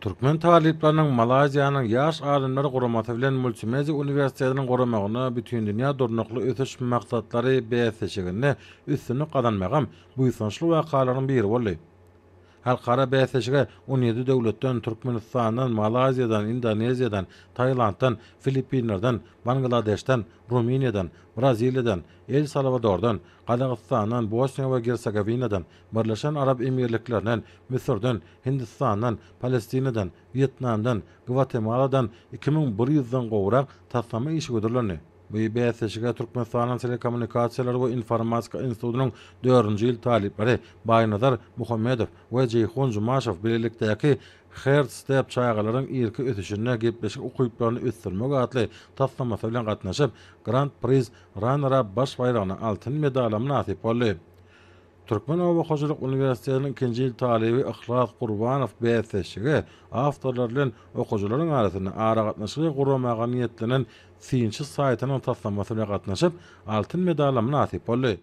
Türkmen talyplarynyň Malaýziýanyň Ýaş alymlar guramasy bilen Multimedia uniwersitetiniň guramagynda Bütindünýä Durnukly ösüş maksatlary bäsleşiginde üstünlik gazanmagam buýsançly wakalaryň biri boldy. Halkara bäsleşige 17 döwletden, Türkmenistandan, Malaýziýadan, Indoneziýadan, Tailanddan, Filippinlerden, Bangladeşden, Rumyniýadan, Braziliýadan, El-Salwadordan, Gazagystandan, Bosniýa we Gersegowinadan, Birleşen Arap Emirliklerinden, Müsürden, Hindistandan, Palestinadan, Wýetnamdan, Gwatemaladan 2100-den gowrak taslama işi hödürlendi. Bu bäsleşige Türkmenistanyň Telekommunikasiýalar we informatika institutynyň dördünji ýyl talyplary Baýnazar Muhammedow we Jeýhun Jumaşow bilelikdäki Heart Step çagalaryň irki ösüşinde gepleşik ukyplaryny ösdürmek atly taslamasy bilen gatnaşyp, Grand Priz Runner-up baş baýragyna, altyn medala mynasyp boldy. Türkmen oba hojalyk uniwersitetiniň ikinji ýyl talyby Yhlas Gurbanow bäsleşige awtorlar bilen okyjylaryň arasynda aragatnaşygy guramaga niýetlenen synçy saýtynyň taslamasy bilen gatnaşyp, altyn medala mynasyp boldy.